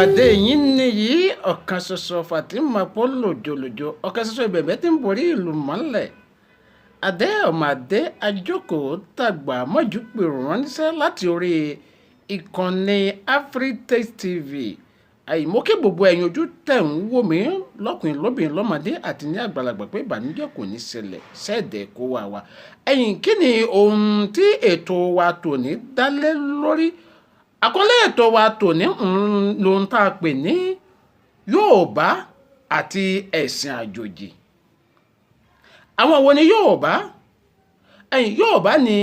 Ọmọdé yín nìyí, ọ̀kan ṣoṣo Fatima pọ̀ lòjòlòjò, ọ̀kan ṣoṣo ìbẹ̀bẹ̀ tí ń borí ìlú mọ́lẹ̀. Adé ọmọdé ajókòó tàgbà mọ́jú pèrò ránṣẹ́ láti orí ìkànnì Afritaste TV. Àìmọ́ kí gbogbo ẹ̀yin ojú tẹ̀ ń wò mí lọ́kùnrin lóbìnrin lọ́mọdé àti ní àgbàlagbà pé ìbànújẹ́ kò ní ṣẹlẹ̀ sẹ́ẹ̀dẹ̀ kó wá wa. Ẹ̀yin, kí ni ohun tí ètò wa tòní dá lé lórí? Àkọlé ètò wa tòní lohun tá a pè ní Yorùbá àti ẹ̀sìn àjòjì. Àwọn wo ni Yorùbá? Ẹ̀yin, Yorùbá ni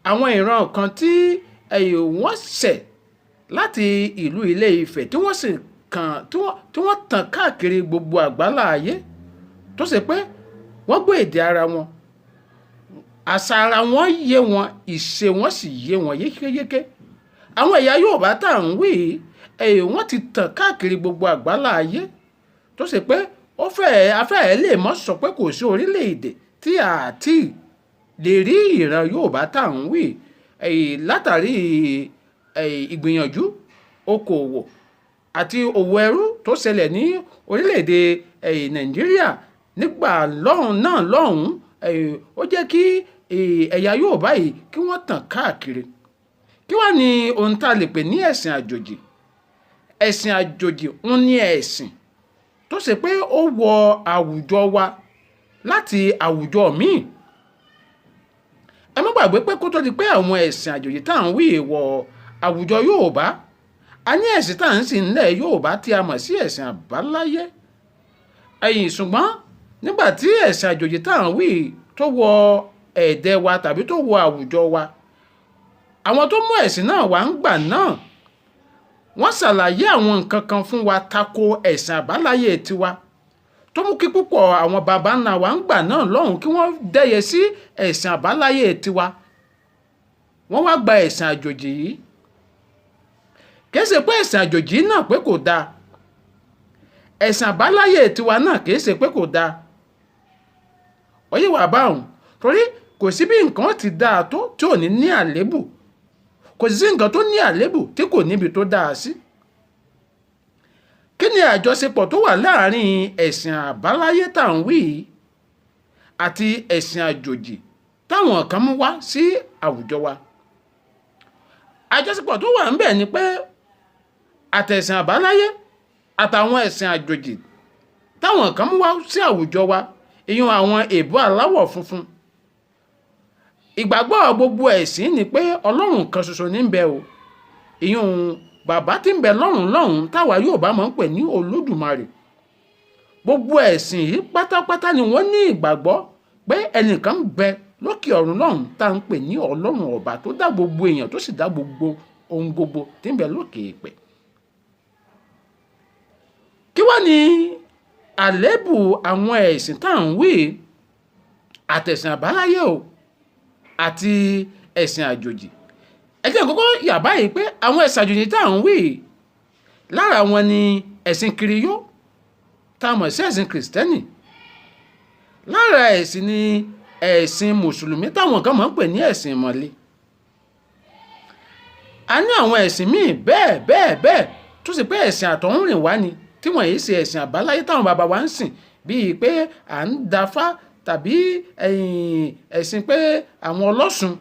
àwọn ìran kan tí ẹ̀yin wọ́n ṣẹ̀ láti ìlú Ilé Ifẹ̀ tí wọ́n sì kàn tí wọ́n tàn káàkiri gbogbo àgbálá ayé, tó ṣe pé wọ́n gbọ́ èdè ara wọn, àṣà ara wọn yé wọn, ìṣe wọn sì yé wọn yékéyéké. Àwọn ẹ̀yà Yorùbá tá à ń wí, ẹ̀yìn wọ́n ti tàn káàkiri gbogbo àgbálá ayé, tó ṣe pé ó fẹ́ẹ́ afẹ́ẹ́ lè mọ́ sọ pé kò sí orílẹ̀-èdè tí a ti lè rí ìran Yorùbá tá à ń wí, ẹ̀yìn látàrí ìgbìyànjú okòòwò àti òwò ẹrú tó ṣẹlẹ̀ ní orílẹ̀-èdè Nàìjíríà nígbà lọ́hùn náà lọ́hùn, ó jẹ́ kí ẹ̀yà Yorùbá yìí kí wọ́n tàn káàkiri. Kí wá ní ohun tá a lè pè ní ẹ̀sìn àjòjì? Ẹ̀sìn àjòjì ń ní ẹ̀sìn tó ṣe pé ó wọ àwùjọ wa láti àwùjọ míì. Ẹ má gbàgbé pé kó tó di pé àwọn ẹ̀sìn àjòjì tá à ń wí wọ àwùjọ Yorùbá, a ní ẹ̀sìn tá à ń sìn nílẹ̀ Yorùbá tí a mọ̀ sí ẹ̀sìn àbáláyé. Ẹ̀yìn, ṣùgbọ́n nígbà tí ẹ̀sìn àjòjì tá à ń wí tó wọ ẹ̀dẹ̀ wa tàbí tó wọ àwùjọ wa, àwọn tó mú ẹ̀sìn náà wá ń gbà náà, wọ́n ṣàlàyé àwọn nǹkan kan fún wa tako ẹ̀sìn àbáláyé tiwa, tó mú kí púpọ̀ àwọn baba ńlá wa ń gbà náà lọ́hùn kí wọ́n dẹ́yẹ sí ẹ̀sìn àbáláyé tiwa. Wọ́n wá gba ẹ̀sìn àjòjì yìí. Kìí ṣe pé ẹ̀sìn àjòjì náà pé kò dáa, ẹ̀sìn àbáláyé tiwa náà kìí ṣe pé kò dáa. Ó yé wa báhùn, torí kò sí bí nǹkan ti dáa tó tí ò ní ní àléébù, kò sí nǹkan tó ní àléébù tí kò níbi tó dáa sí. Kí ni àjọṣepọ̀ tó wà láàrin ẹ̀sìn àbáláyé tá à ń wí yìí àti ẹ̀sìn àjòjì táwọn kan mú wá sí àwùjọ wa? Àjọṣepọ̀ tó wà ńbẹ̀ ni pé àtẹ̀sìn àbáláyé àtàwọn ẹ̀sìn àjòjì táwọn kan mú wá sí àwùjọ wa, ìyún àwọn èèbó aláwọ̀ funfun, ìgbàgbọ́ gbogbo ẹ̀sìn ni pé Ọlọ́run kan ṣoṣo ní ń bẹ o, ìyún bàbá tí ń bẹ lọ́run lọ́hùn táwa Yorùbá máa ń pè ní Olódùmarè. Gbogbo ẹ̀sìn yìí pátápátá ni wọ́n ní ìgbàgbọ́ pé ẹnìkan ń bẹ lókè ọ̀run lọ́hùn tá à ń pè ní Ọlọ́run ọba tó dá gbogbo èèyàn, tó sì dá gbogbo ohun gbogbo tí ń bẹ lókè èèpẹ̀. Kí wá ní àléébù àwọn ẹ̀sìn tá à ń wí, àtẹ̀sìn àbáláyé o àti ẹ̀sìn àjòjì? Ẹ jẹ́ n kọ́kọ́ yà báyìí pé àwọn ẹ̀sìn àjòjì tá à ń wí, lára wọn ni ẹ̀sìn kiriyó tá a mọ̀ sí ẹ̀sìn Kìrìsìtẹ́nì. Lára ẹ̀sìn ni ẹ̀sìn Mùsùlùmí táwọn kan máa ń pè ní ẹ̀sìn ìmọ̀le. A ní àwọn ẹ̀sìn míì bẹ́ẹ̀ bẹ́ẹ̀ bẹ́ẹ̀ tó sì pé ẹ̀sìn àtọ̀húnrìnwá ni, tí wọ́n yìí ṣe ẹ̀sìn àbáláyé táwọn bàbá wa ń sìn, bíi pé à ń dafá tàbí ẹ̀sìn pé àwọn ọlọ́sùn,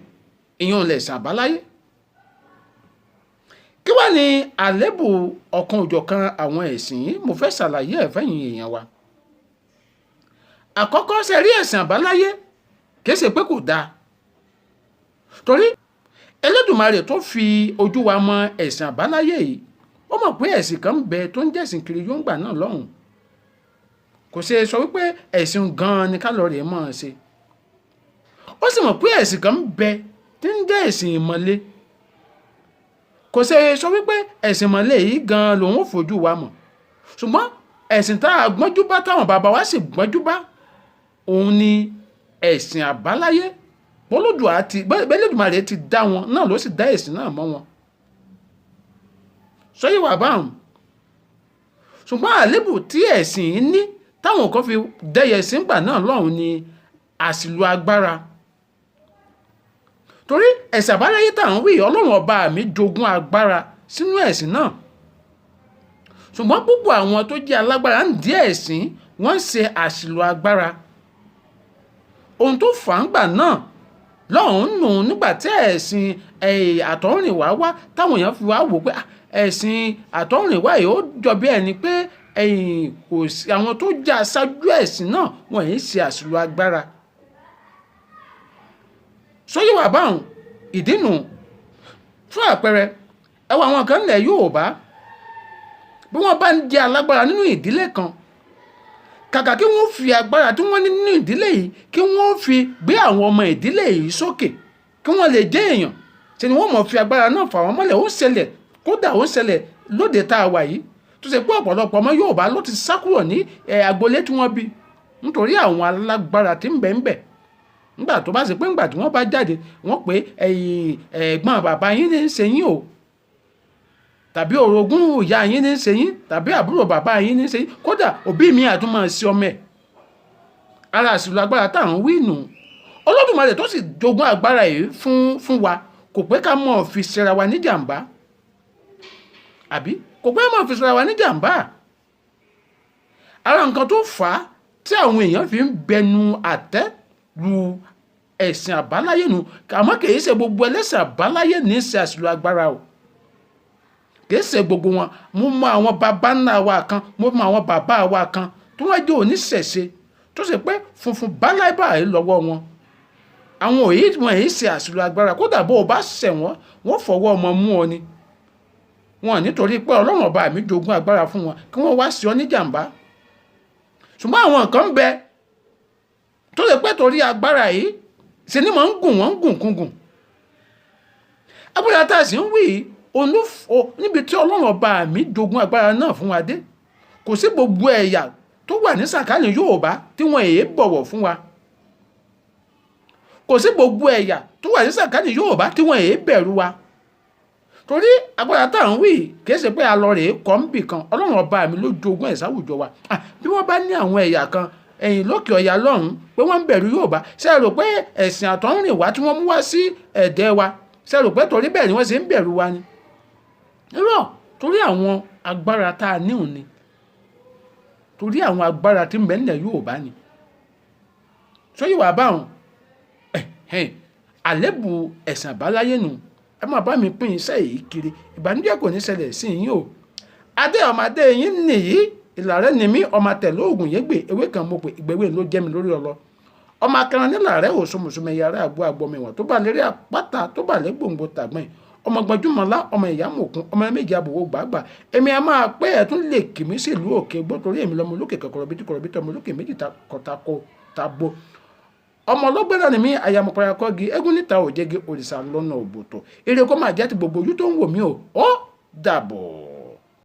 ìyẹn lẹ̀sìn àbáláyé. Kí wá ní àléébù ọ̀kan òjọ̀kan àwọn ẹ̀sìn yìí? Mo fẹ́ ṣàlàyé ẹ̀ fẹ́yin èèyàn wa. Àkọ́kọ́, ṣe rí ẹ̀sìn àbáláyé, kìí ṣe pé kò dáa, torí Elédùmarè tó fi ojú wa mọ ẹ̀sìn àbáláyé yìí, ó mọ̀ pé ẹ̀sìn kan ń bẹ tó ń jẹ́sìn kiriyó ńgbà náà lọ́hùn. Kò ṣe sọ wípé ẹ̀sìn gan-an ni ká lọ rèé mọ́ ọ ṣe. Ó sì mọ̀ pé ẹ̀sìn kan ń bẹ tí ń jẹ́ ẹ̀sìn ìmọ̀le. Kò ṣe sọ wípé ẹ̀sìn ìmọ̀le yìí gan-an lòun ò fojú wa mọ̀. Ṣùgbọ́n ẹ̀sìn tá a gbọ́njú bá, táwọn bàbá wa sì gbọ́njú bá, òun ni ẹ̀sìn àbáláyé. Bólódùà ti bẹ́lẹ́dùmarè ti dá wọn náà ló sì dá ẹ̀sìn náà mọ́ wọn. Sọ́yé wà báhùn. Ṣùgbọ́n àléébù tí ẹ̀sìn yìí ní táwọn kan fi dẹ́yẹ sí ńgbà náà lọ́hùn ni àṣìlò agbára. Torí ẹ̀sìn àbáláyé tá à ń wí, Ọlọ́run ọba mi jogún agbára sínú ẹ̀sìn náà. Ṣùgbọ́n púpọ̀ àwọn tó jẹ́ alágbára ń di ẹ̀sìn, wọ́n ń ṣe àṣìlò agbára. Ohun tó fà á ńgbà náà lọ́hùn-ún nù nígbà tí ẹ̀sìn àtọ̀húnrìnwá wá, táwọn èèyàn fi wá wò pé ẹ̀sìn àtọ̀húnrìnwá yìí ó jọ bí ẹni pé kò sí àwọn tó jẹ́ aṣáájú ẹ̀sìn náà, wọ́n yìí ṣe àṣìlò agbára. Sóyè wà báhùn ìdí nù. Fún àpẹẹrẹ, ẹ wo àwọn kan nílẹ̀ Yorùbá, bí wọ́n bá ń jẹ́ alágbára nínú ìdílé kan, kàkà kí wọ́n fi agbára tí wọ́n ní nínú ìdílé yìí kí wọ́n fi gbé àwọn ọmọ ìdílé yìí sókè kí wọ́n lè jẹ́ èèyàn, ṣe ni wọ́n mọ̀ fi agbára náà fà wọ́n mọ́lẹ̀. Ó ń ṣẹlẹ̀, kódà ó ń ṣẹlẹ̀ lóde tá a wà yìí, tó ṣe pé ọ̀pọ̀lọpọ̀ ọmọ Yorùbá ló ti sá kúrò ní agboolé tí wọ́n bí nítorí àwọn alágbára tí ń bẹ ń bẹ. Nígbà tó bá ṣe pé nígbà tí wọ́n bá jáde, wọ́n pé ẹ̀gbọ́n bàbá yín ní ń ṣe yín o, tàbí orogún ìyá yín ní ń ṣe yín, tàbí àbúrò bàbá yín ní ń ṣe yín. Kódà òbí mi àtún máa ṣe ọmọ ẹ̀. Ara àṣìlò agbára tá à ń wí nù. Olódùmarè tó sì jogún agbára yìí fún wa kò pé ká mọ̀ fi ṣera wa níjàmbá, àbí kò pé mọ̀ fi ṣera wa níjàmbá. Ara nǹkan tó fà á tí àwọn èèyàn fi ń bẹnu àtẹ́ lu ẹ̀sìn àbáláyé nù. Àmọ́ kì í ṣe gbogbo ẹlẹ́sìn àbáláyé ní í ṣe àṣìlò agbára o, kì í ṣe gbogbo wọn. Mo mọ àwọn baba ńlá wa kan, mo mọ àwọn bàbá wa kan tí wọ́n jẹ́ oníṣẹ̀ṣe tó ṣe pé funfun báláì báyìí lọ́wọ́ wọn. Àwọn òyì wọn yìí ṣe àṣìlò agbára. Kódà bó o bá ṣẹ̀ wọ́n, wọ́n fọwọ́ ọmọ mú ọ ni wọn, nítorí pé Ọlọ́run ọba mi jogún agbára fún wọn kí wọ́n wá sí ọ níjàmbá. Ṣùgbọ́n àwọn kan ń bẹ tó ṣe pé torí agbára yìí ṣe ni mò ń gùn wọ́n ń gùn kúngùn. Agbára tá a sì ń wí níbi tí Ọlọ́run ọba mi jogún agbára náà fún wa dé, kò sí gbogbo ẹ̀yà tó wà ní sàkání Yorùbá tí wọ́n èé bọ̀wọ̀ fún wa. Kò sí gbogbo ẹ̀yà tó wà ní sàkání Yorùbá tí wọ́n èé bẹ̀rù wa, torí agbára tá à ń wí kì í ṣe pé a lọ rèé kọ́ ń bì kan. Ọlọ́run ọba mi ló jogún ẹ̀ sáwùjọ wa. Bí wọ́n bá ní àwọn ẹ̀yà kan ẹ̀yìn lókè ọ̀yà lọ́hùn pé wọ́n ń bẹ̀rù Yorùbá, ṣé ẹ rò pé ẹ̀sìn àtọ̀húnrìnwá tí wọ́n mú wá sí ẹ̀dẹ́ wa, ṣé ẹ rò pé torí bẹ́ẹ̀ ni wọ́n ṣe ń bẹ̀rù wa ni? Irọ́, torí àwọn agbára tá a ní òun ni, torí àwọn agbára tí ń bẹ nílẹ̀ Yorùbá ni. Sóyè wà báwọn àlébù ẹ̀sìn àbáláyé nù. Ẹ máa bá mi pín iṣẹ́ yìí kiri, ìbànújẹ́ kò ní ṣẹlẹ̀ sí yín o. Adé ọmọdé yín nìyí, ìlàrẹ́ ni mí, ọmọ tẹ̀lé ògùn yégbè ewé kan mo pè ìgbéwé ló jẹ́ mi lórí ọlọ. Ọmọ akẹran nílàrẹ́ òṣùmùsùmẹ̀ yàrá àgbo àgbọ̀mẹ̀wọ̀n tó bá lérí àpáta tó bá lé gbòǹgbò tàgbọ̀n, ọmọ gbajúmọ̀lá, ọmọ ìyá mòkun, ọmọ méjì àbòwò gbàgbà. Èmi a máa pẹ́ ẹ̀ tún lè kì mí sí ìlú òkè gbọ́, torí èmi lọmọ olókè kọ̀kọ̀rọ̀bìtì kọ̀rọ̀bìtì, ọmọ olókè méjì kọ̀tàkọ̀ tabo, ọmọ ọlọ́gbẹ́ náà ni mí, àyàmọ̀pára kọ́gi eégún níta òjège òrìṣà lọ́nà òbòtò. Ire kó máa jẹ́ ti gbogbo ojú tó ń wò mí o. Ó dàbọ̀.